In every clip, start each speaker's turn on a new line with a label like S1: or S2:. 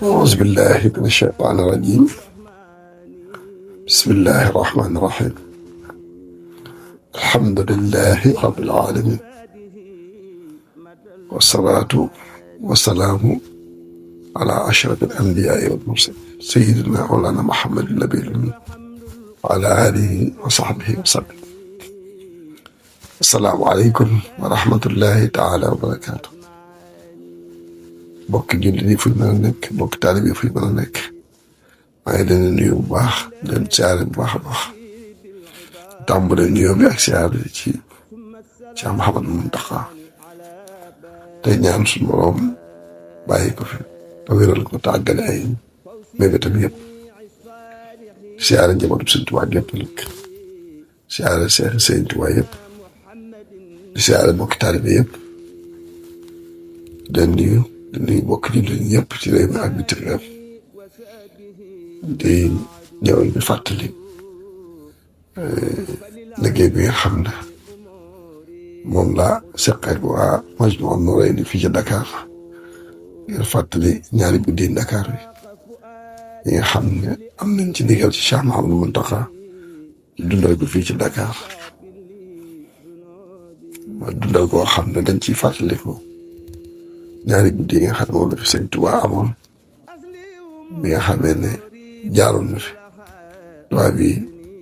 S1: أعوذ بالله من الشيطان الرجيم. بسم الله الرحمن الرحيم. الحمد لله رب العالمين، والصلاة والسلام على أشرف الأنبياء والمرسلين سيدنا مولانا محمد النبي الأمي وعلى آله وصحبه وسلم. السلام عليكم ورحمة الله تعالى وبركاته. bokk jullit yi fu ñu mën a nekk, bokk taalib yi fu ñu mën a nekk, maa ngi leen di nuyu bu baax, leen siyaare bu baax a baax. tàmbale nuyoo bi ak siyaare ci Cheikh Mouhamadou Mountakha tey ñaan suñu borom bàyyi ko fi te wéral ko te àggale ay mébétam yëpp. siyaare njabootu Sëñ Tuubaa yëpp nag, siyaare Seex Sëñ Tuubaa yëpp, di siyaare bokki taalibe yëpp, di nuyu bokk jullit yëpp ci réew mi ak bitim réew. di ñëw di fàttali liggéey bi nga xam ne moom laa seq ak waa Majmahun Nurayni fii ci Dakar, ngir fàttali ñaari guddi Dakar yi nga xam ne am nañ ci ndigal ci Cheikh Mouhamadou Mountakha dundal ko fii ci Dakar. dundal koo xam ne dañ ciy fàttaliku ñaari guddi yi nga xam ne moom la fi Sëñ Tuubaa amoon bi nga xamee ne jaaroon na fi tubaab bi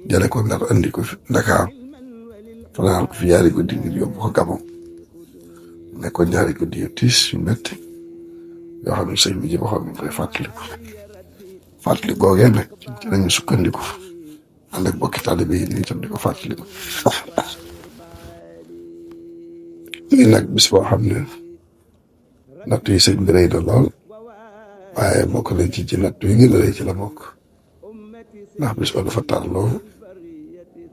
S1: jële ko Ndar andi ko fi Dakar fanaan ko fi ñaari guddi ngir yóbbu ko Gabon. nekkoon ñaari guddi yu tiis yu métti yoo xam ne sëñ bi ji waxoon ñu koy fàttali googee nag ci lañu sukkandiku ànd ak bokki taalibe yi ñu itam di ko fàttaliku. lii nag bis boo xam ne natt yi sëñ bi rëy na lool, waaye bokk nañ ci natt yi gën a rëy ci la bokk, ndax bis ba dafa tar lool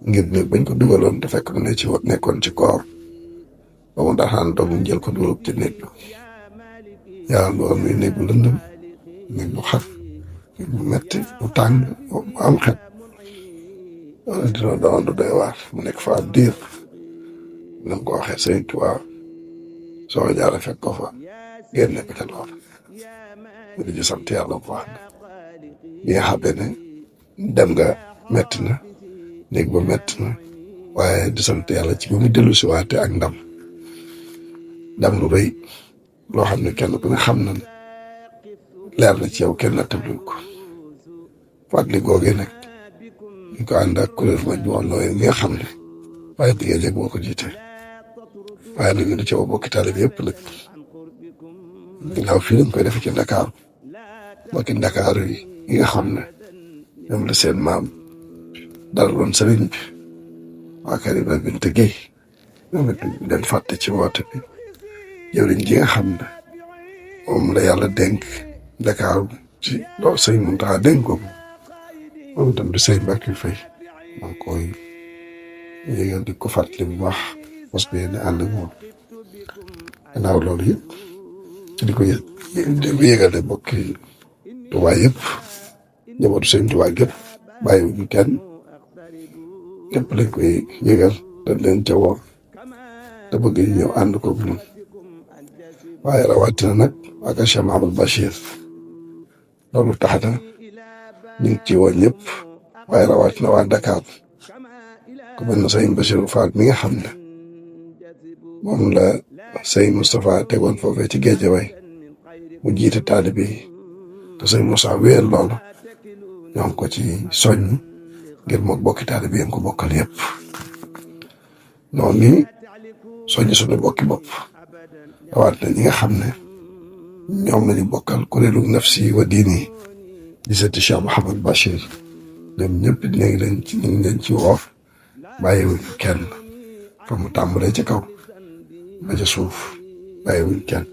S1: ngir ne bañ ko dugaloon te fekk mu ne ci nekkoon ci koor ba mu daaxaan doom ñu jël ko dugal ci néeg bi. yàlla lool muy néeg bu lëndëm, néeg bu xat, néeg bu metti, bu tàng, bu am xet. loolu dina doon du doy waar mu nekk fa ab diir. na nga ko waxee Sëñ Tuubaa soo jaaree fekk ko fa génne ko ca lool. ñu di ci sant yàlla bu baax bi nga xam ne dem nga metti na, néeg ba metti na, waaye di sant yàlla ci ba mu dellu si waate ak ndam lu rëy loo xam ne kenn ku ne xam na leer na ci yow kenn nattablu ko. fàttali googee nag ñu ko ànd ak kuréel Majmahun Nurayni mi nga xam ne waaye bi nga jeg moo ko jiite, waaye nag ñu di ci woo bokki taalibe yëpp nag. ginnaaw fii lañ koy defee ci Dakar, bokki Dakar yi nga xam ne ñoom la seen maam dalaloon sëriñ bi waa kër Ibra Binte Gueye, ñoom it leen fàtte ci woote bi. jëwriñ ji nga xam ne moom la yàlla dénk Dakar ci loolu sëñ Mountakha dénk ko moom itam di sëñ Mbacke Faye, maa ngi koy yëgal di ko fàttali bu baax parce que yéen a ànd ak moom. gannaaw loolu yëpp di ko yëgale bokki Tuubaa yëpp, njabootu Sëñ Tuubaa gépp bàyyiwuñu kenn, képp lañ koy yëgal te leen ca woo te bëgg ñu ñëw ànd ko ñun. waaye rawatina nag waa kër Cheikh Mouhamadou Bachir, loolu tax na ñu ngi ci woo ñëpp, waaye rawatina waa Dakar ku mel ne sëñ Bachir Fall mi nga xam ne moom la sëñ Moustapha tegoon foofee ci Géejawaay mu jiite taalibe yi te sëñ Moussa wéyal loolu. ñoo ngi ko ci soññ ngir moom bokki taalibe yi ko bokkal yëpp. noonu ni soññ suñu bokki bopp rawatina ñi nga xam ne ñoom lañu bokkal kuréelu Nafsi wa Diini di seeti Cheikh Mouhamadou Bachir. ñoom ñëpp ñu ngi leen ci woo, bàyyiwuñu kenn, fa mu tàmbalee ci kaw ba ca suuf bàyyiwuñu kenn.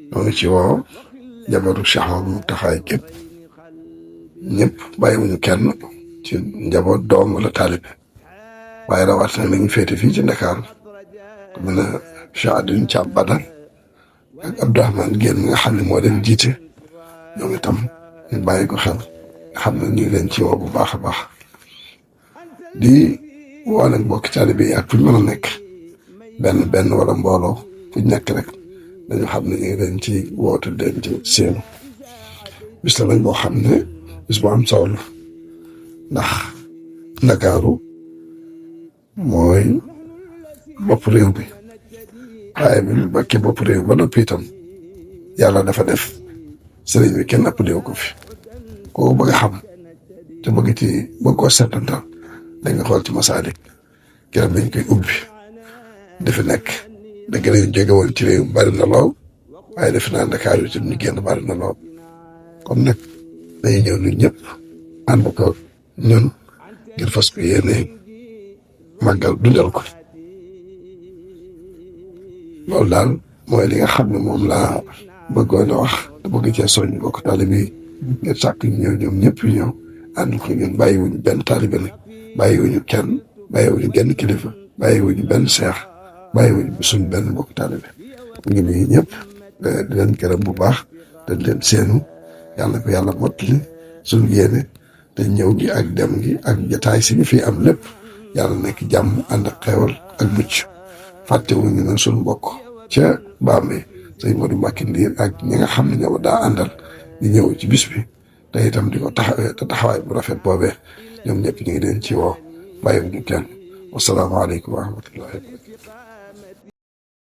S1: ñoo ngi ci woo njabootu Cheikh Mouhamadou Mountakha képp ñëpp bàyyiwuñu kenn ci njaboot doom wala taalibe, waaye rawatina nañu féete fii ci Dakar ku mel ne Cheikh Adine Thiam Badal ak Abdourahmane Guèye mi nga xam ne moo leen jiite. ñoom itam ñu bàyyi ko xel, nga xam ne ñu ngi leen ci woo bu baax a baax. di woo nag mbokki taalibe yi ak fu ñu mën a nekk, benn wala mbooloo fu ñu nekk rek dañu xam ne ñu ngi leen ci woote leen ci seenu bis la nag boo xam ne bis bu am solo la ndax Ndakaaru mooy bopp réew bi waaye bi mu bakkee bopp réew ba noppi itam yàlla dafa def sëriñ bi kenn ëppalewu ko fi koo bëgg a xam te bëgg koo seetantal da nga xool ci Masaalik keroog dañ koy ubbi dafa nekk dëgg la ñu jóge woon ci réew bari na lool waaye defe naa Ndakaaru itam ñu génn bari na lool kon nag dañuy ñëw ñun ñëpp ànd ko ñun ngir fas ko yéene màggal dundal ko loolu daal mooy li nga xam ne moom laa bëggoon a wax te bëgg cee soññ bokk taalibe yi ngir sàkk ñu ñëw ñoom ñëpp ñëw ànd ko ñun bàyyiwuñu benn taalibe nag bàyyiwuñu kenn bàyyiwuñu genn kilifa bàyyiwuñu benn seex bàyyiwuñu suñ benn bokk taalibe ñu ngi nuyu ñëpp di leen gërëm bu baax te di leen seenu yàlla ko yàlla mottali suñu yéene te ñëw gi ak dem gi ak jotaay si ñu fi am lépp yàlla nekk jàmm ànd ak xeewal ak mucc fàttewuñu nag suñu mbokk ca Bambey sëñ Modou Mbacké Ndiir ak ñi nga xam ne ñoo daa àndal di ñëw ci bis bi te itam di ko taxawee te taxawaay bu rafet boobee ñoom ñëpp ñu ngi leen ci woo bàyyiwuñu kenn wasalaamaaleykum wa rahmatullahi wa barakatuh